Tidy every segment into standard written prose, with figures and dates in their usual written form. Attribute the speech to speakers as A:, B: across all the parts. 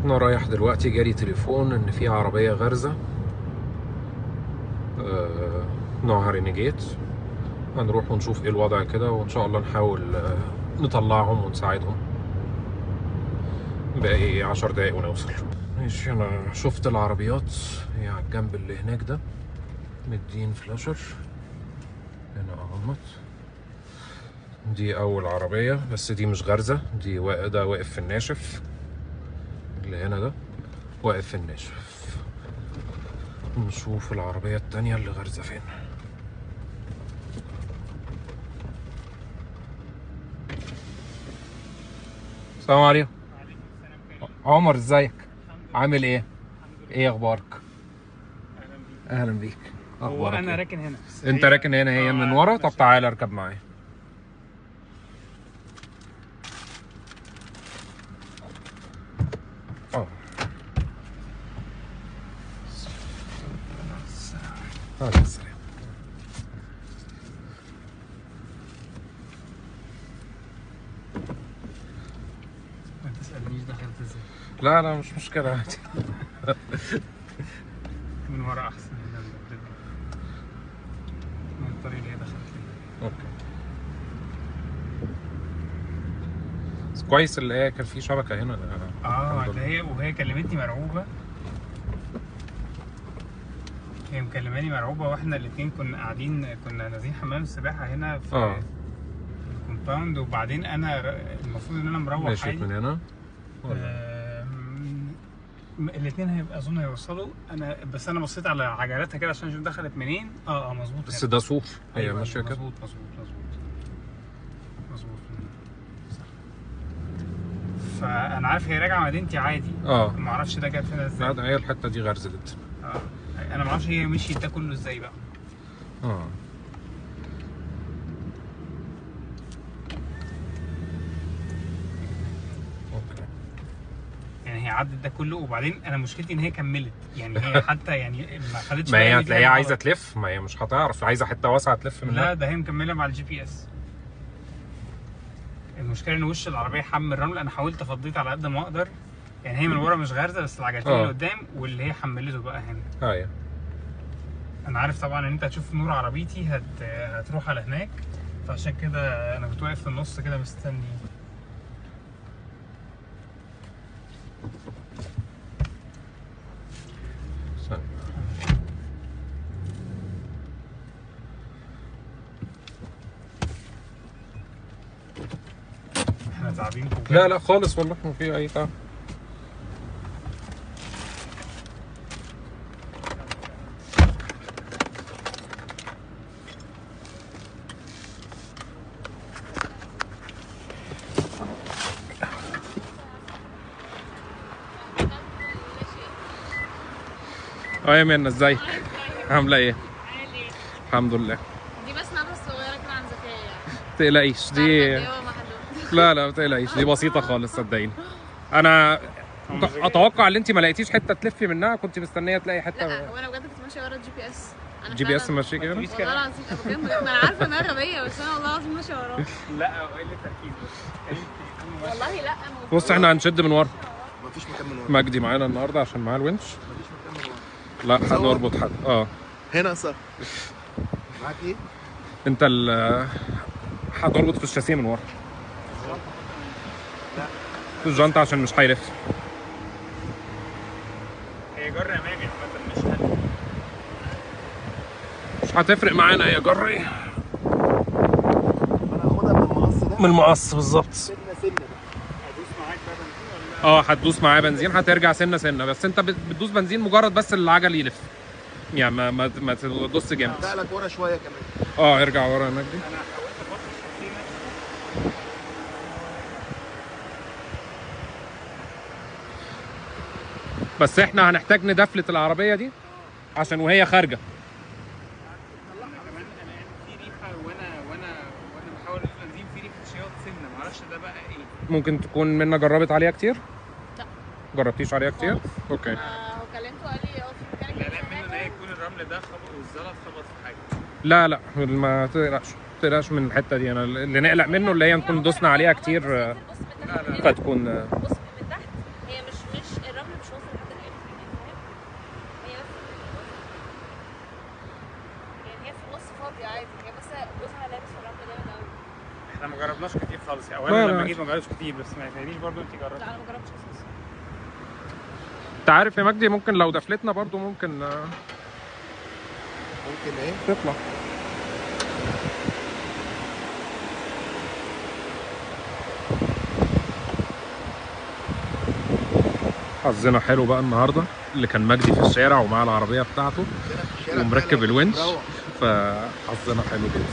A: انا رايح دلوقتي، جالي تليفون ان في عربية غارزه نوعها رينيجيت. هنروح ونشوف ايه الوضع كده، وان شاء الله نحاول نطلعهم ونساعدهم. باقي 10 دقايق ونوصل. ماشي، انا شفت العربيات هي على الجنب اللي هناك ده، مدين فلاشر هنا اهوت. دي اول عربية، بس دي مش غارزه، دي ده واقف في الناشف. اللي هنا ده واقف في الناشف. نشوف العربية التانية اللي غارزه فين. السلام عليكم.
B: وعليكم السلام.
A: عمر ازيك؟ عامل ايه؟ ايه اخبارك؟
B: اهلا بيك.
A: اهلا بيك.
B: هو انا إيه؟ راكن هنا.
A: انت راكن هنا؟ هي من ورا؟ طب تعالى اركب معايا. اه السلام.
B: ما تسألنيش دخلت ازاي.
A: لا لا مش مشكلة عادي.
B: من ورا احسن من الطريق اللي هي دخلت فيه.
A: okay بس كويس اللي هي كان في شبكة هنا.
B: ده هي، وهي كلمتني مرعوبة. هي مكلماني مرعوبة، واحنا الاتنين كنا قاعدين، كنا نازلين حمام السباحة هنا في ال compound، وبعدين انا المفروض ان انا مروح
A: ماشي من هنا.
B: الاثنين هيبقى اظن هيوصلوا. انا بس انا بصيت على عجلاتها كده عشان اشوف دخلت منين. مظبوط.
A: بس ده صوف، هي أيوة ماشية كده.
B: مظبوط مظبوط مظبوط مظبوط صح. فانا عارف هي راجعه مدينتي عادي. ما اعرفش ده جت هنا ازاي.
A: لا ده هي الحتة دي غرزه جدا.
B: انا ما اعرفش هي مشيت ده كله ازاي بقى. يعني هي عدت ده كله، وبعدين انا مشكلتي ان هي كملت، يعني هي حتى يعني ما خدتش.
A: ما هي هتلاقيها عايزه تلف، ما هي مش هتعرف، عايزه حتة واسعة تلف منها.
B: لا ده هي مكملة مع ال GPS. المشكلة ان وش العربية حمل رمل. انا حاولت افضيت على قد ما اقدر، يعني هي من ورا مش غارزه، بس العجلتين اللي قدام واللي هي حملته بقى هنا.
A: ايوه
B: انا عارف طبعا ان انت هتشوف نور عربيتي هتروح على هناك، فعشان كده انا كنت واقف في النص كده مستني. احنا تعبينكم؟
A: لا لا خالص والله، ما في اي تعب. يا منى ازيك؟ عاملة ايه؟ الحمد لله.
C: دي بس نبرة صغيرة كده عن ذكاء يعني.
A: ما تقلقيش دي. لا لا ما تقلقيش، دي بسيطة خالص صدقيني. أنا أتوقع إن أنت ما لقيتيش حتة تلفي منها، كنت مستنية تلاقي حتة.
C: لا هو أنا بجد كنت ماشية ورا ال GPS.
A: GPS ماشي كده؟
C: والله العظيم بجد، ما أنا عارفة إن أنا غبية، بس أنا والله العظيم ماشية وراه.
B: لا قلة تركيز بس.
C: والله لا.
A: بص إحنا هنشد من ورا.
D: مفيش مكان من ورا.
A: مجدي معانا النهارده عشان معاه الونش.
D: مفيش مكان من ورا.
A: لا هنربط حد.
D: هنا صح. معاك ايه؟
A: انت هتربط في الشاسيه من ورا.
D: لا
A: في الجنطة عشان مش هيلف.
B: هي جر امامي عامة مش خلفي.
A: مش هتفرق معانا هي جر ايه.
D: انا هاخدها من المقص ده.
A: من المقص بالظبط.
D: سنة سنة بقى.
B: هدوس معاك بقى بنزين ولا؟
A: هتدوس معايا بنزين، هترجع سنة سنة، بس انت بتدوس بنزين مجرد بس العجل يلف. يعني ما تدوس جامد.
D: ارجع لك ورا شوية كمان.
A: ارجع ورا يا مجدي.
B: انا حاولت افك الشاسيه نفسه.
A: بس احنا هنحتاج ندفلت العربية دي عشان وهي خارجه.
B: انا كمان انا في ريحه، وانا بحاول ادوس بنزين في ريحه شياط سنة، معرفش ده بقى ايه.
A: ممكن تكون منى جربت عليها كتير؟
C: لا.
A: جربتيش عليها كتير؟ okay.
C: هو كلمته قال لي في مكان.
B: لا منه ان هي يكون الرمل ده خبط والزلط خبط في حاجة.
A: لا لا ما تقلقش، ما تقلقش من الحتة دي. انا اللي نقلق منه اللي هي نكون دوسنا عليها كتير.
C: لا
A: فتكون
C: بص من تحت، هي مش الرمل
B: احنا ما جربناش كتير خالص، اولا لما جيت ما جربتش كتير، بس ما يتهيأليش برضه انت جربتي.
C: لا انا ما جربتش اساسا.
A: انت عارف يا مجدي ممكن لو دفلتنا برضه ممكن
D: ايه؟
A: تطلع. حظنا حلو بقى النهارده اللي كان مجدي في الشارع ومع العربية بتاعته ومركب الونش، فحظنا حلو جدا.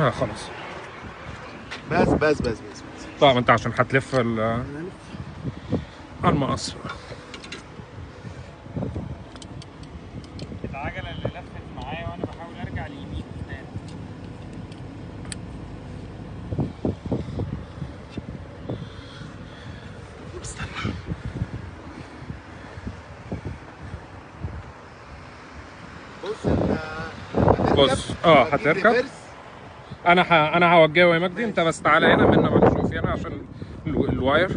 A: خلاص
D: بس بس بس بس.
A: طبعا انت عشان هتلف المقص.
B: العجلة اللي لفت معايا وانا بحاول ارجع اليمين.
D: استنى بص انت
A: بص هتركب. انا هوجهه يا مجدي، انت بس تعالى هنا منا معلش اقف هنا عشان ال wire.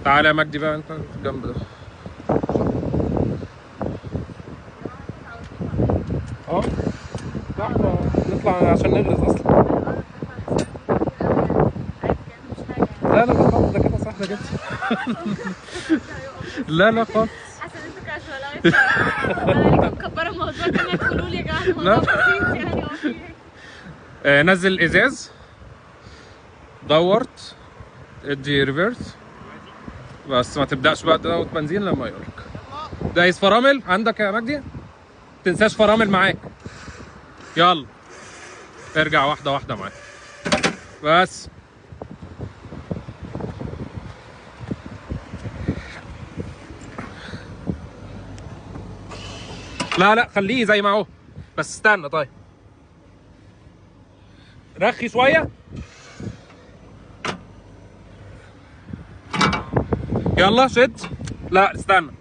A: تعالى يا مجدي بقى انت في الجنب ده. احنا نطلع عشان نغرز اصلا. لا لا خالص، ده كده سهلة جدا. لا لا خالص.
C: حاسه ان انتوا كاجوال قوي، انا مكبره الموضوع كده. تقولوا لي يا جماعة الموضوع بسيط يعني. هو في ايه؟
A: نزل ازاز، دورت، ادي reverse، بس ما تبداش بقى تدوت بنزين لما يقولك. دايس فرامل عندك يا مجدي، تنساش فرامل معاك. يلا ارجع واحدة واحدة معاك بس. لا لا خليه زي ما هو بس استنى. طيب رخي شوية. يلا شد. لا استنى.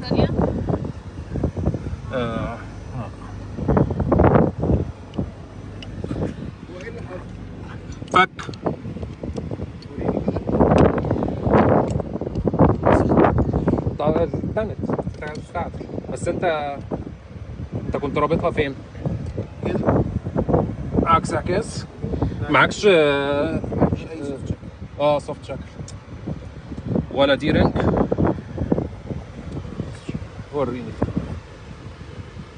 C: ثانية.
A: فك. استنت استعدل. بس انت كنت رابطها فين؟
D: كده
A: عكس عكاز. معكش
D: اي soft
A: shackle. soft shackle ولا D-ring. وريني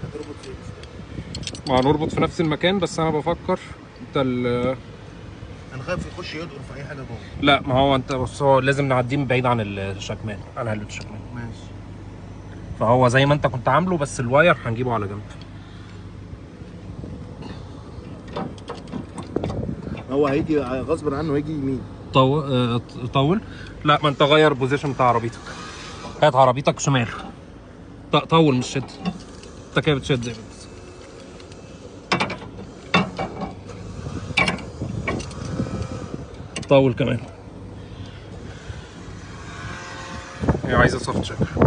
D: هتربط فين؟
A: ما هنربط في نفس المكان، بس انا بفكر انت
D: انا خايف يخش يدقر في اي حاجة جوه.
A: لا ما هو انت بص، هو لازم نعديه من بعيد عن الشكمان، عن علبة الشكمان.
D: ماشي.
A: فهو زي ما انت كنت عامله، بس ال wire هنجيبه على جنب.
D: هو هيجي غصب عنه، هيجي يمين.
A: طول. لا ما انت غير position بتاع عربيتك. هات عربيتك شمال. طول مش شد. انت كده بتشد يا بس. طول كمان. هي عايزه soft shackle.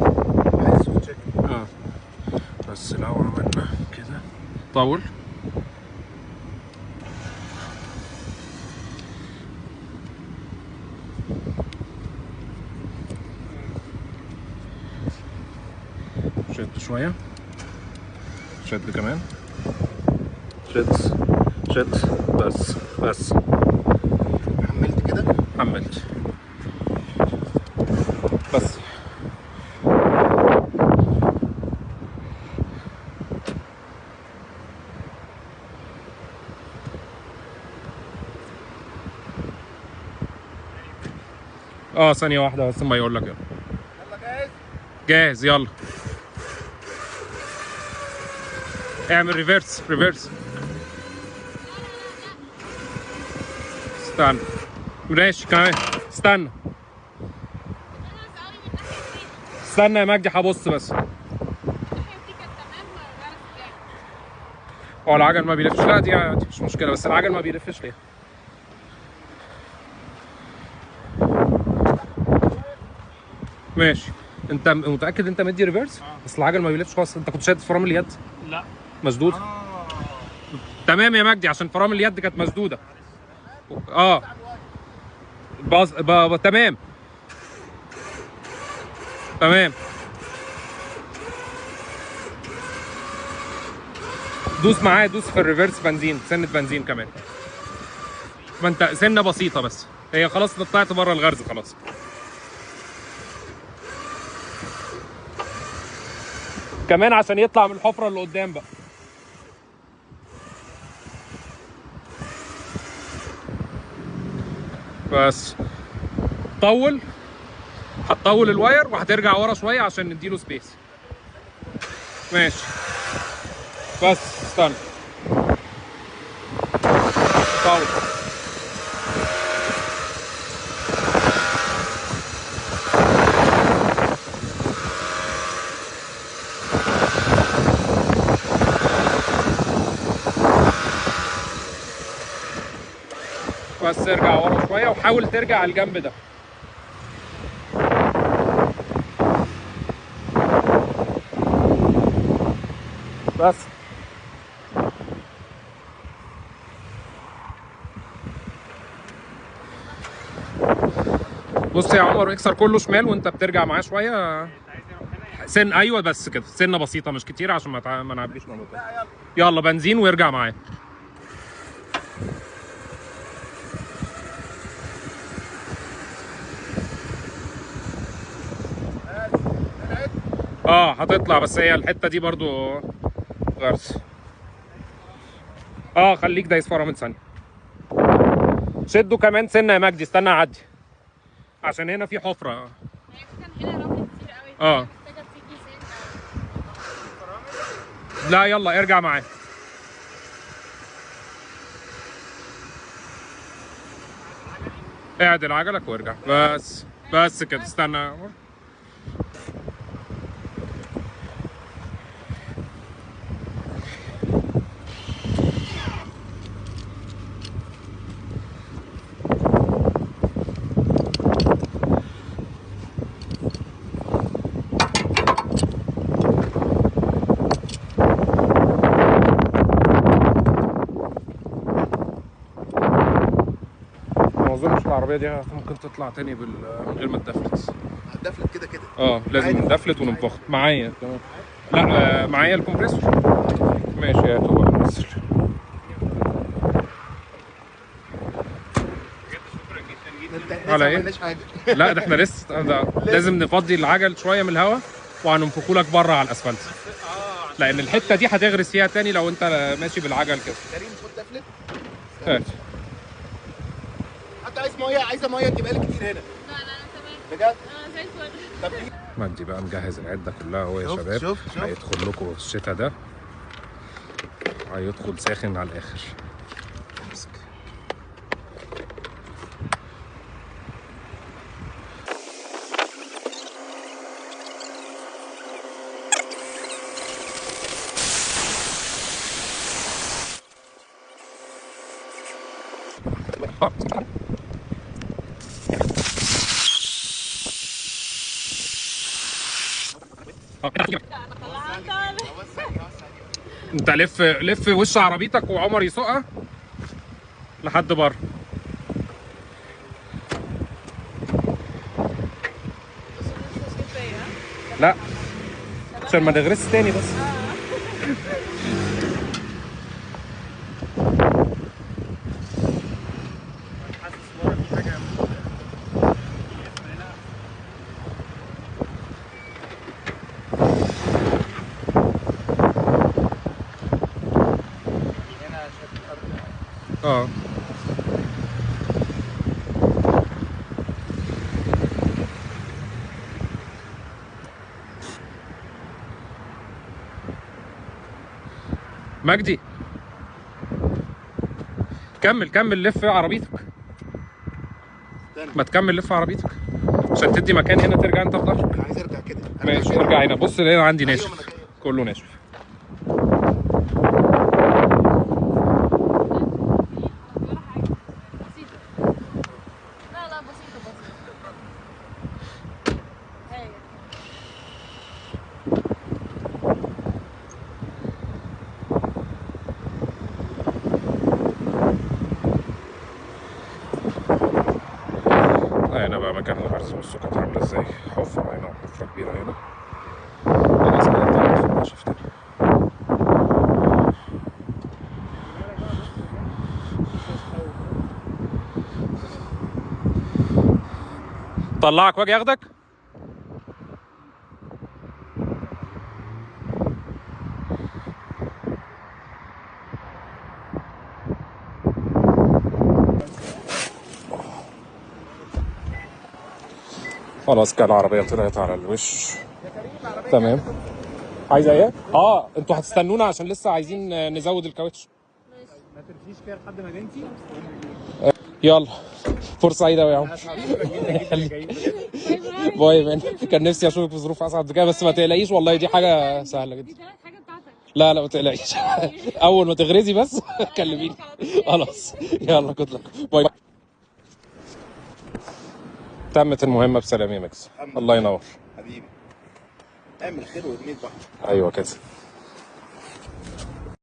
D: عايزه soft shackle.
A: بس لو عملنا كده طول. شد شوية، شد كمان، شد شد، بس بس.
D: حملت كده؟
A: حملت بس. ثانية واحدة بس ما يقول لك. يلا
D: يلا جاهز؟
A: جاهز يلا. اعمل reverse reverse. استنى ماشي كمان. استنى استنى يا مجدي هبص بس. هو العجل ما بيلفش. لا دي مش مشكلة، بس العجل ما بيلفش ليه؟ ماشي. انت متاكد انت مدي reverse؟ اصل العجل ما بيلفش خالص. انت كنت شادد فرامل اليد؟
B: لا
A: مشدود. تمام يا مجدي، عشان فرامل اليد كانت مشدودة. باص تمام تمام. دوس معاه، دوس في ال reverse بنزين، سنة بنزين كمان. ما انت سنة بسيطة بس، هي خلاص طلعت بره الغرز خلاص. كمان عشان يطلع من الحفرة اللي قدام بقى. بس طول، هتطول ال wire وهترجع ورا شوية عشان نديله space. ماشي بس استنى، طول. بس ارجع ورا شوية وحاول ترجع على الجنب ده. بس بص يا عمر، اكسر كله شمال وانت بترجع معاه شوية سن. ايوه بس كده، سنة بسيطة مش كتير عشان ما نعبيش مربوطة. يلا بنزين وارجع معاه. هتطلع، بس هي الحتة دي برضو غرز. خليك دايس فرامل ثانية. شده كمان سنة يا مجدي، استنى اعدي عشان هنا في حفره.
C: كان هنا رمل كتير قوي. محتاجه تيجي سنة.
A: لا يلا ارجع معايا. اعدل عجلك وارجع. بس بس كده، استنى. العربية دي ممكن تطلع تاني من غير ما تدفلت.
D: هتدفلت كده كده.
A: لازم ندفلت وننفخ. معايا تمام. لا معايا ال compressor. ماشي يا بقى ننزل. على ايه؟ لا ده احنا لسه لازم نفضي العجل شوية من الهواء وهننفخه لك بره على الاسفلت. لان الحتة دي هتغرس فيها تاني لو انت ماشي بالعجل كده.
D: كريم خد دفلت. هات. حتى عايز مية، عايزه مية تجيبها لي كتير هنا.
C: لا لا انا تمام
D: بجد.
C: انا زي الفل.
D: طب
A: مجدي بقى مجهز العدة كلها اهو يا شباب.
D: شوف.
A: هيدخل لكم الشتا ده، هيدخل ساخن على الاخر. امسك. انت لف لف وش عربيتك وعمر يسوقها لحد بره. لا عشان ما نغرس تاني بس. مجدي كمل كمل لف عربيتك. ما تكمل لف عربيتك عشان تدي مكان هنا ترجع انت في ظهرك.
D: انا عايز ارجع كده.
A: ماشي ارجع هنا. بص هنا عندي ناشف، كله ناشف.
C: لا لا بسيطة بسيطة.
A: بصوا كانت عامله ازاي، حفره هنا وحفره كبيرة هنا. خلاص كده تعالى ندخل نشوف تاني. طلعك واجي اخدك. خلاص كده العربية طلعت على الوش. تمام. عايزة ايه؟ انتوا هتستنونا عشان لسه عايزين نزود الكاوتش.
B: ما تمشيش كده لحد ما ننتي.
A: يلا فرصة سعيدة يا عم. bye man، كان نفسي اشوفك في ظروف اصعب كده، بس ما تقلقيش والله دي حاجة سهلة جدا.
C: دي تالت حاجة بتاعتك.
A: لا لا ما تقلقيش، اول ما تغرزي بس كلميني. خلاص يلا good luck، bye. تمت المهمة بسلام يا ماكس. الله ينور
D: حبيبي، اعمل خير وارميه البحر.
A: ايوه كده.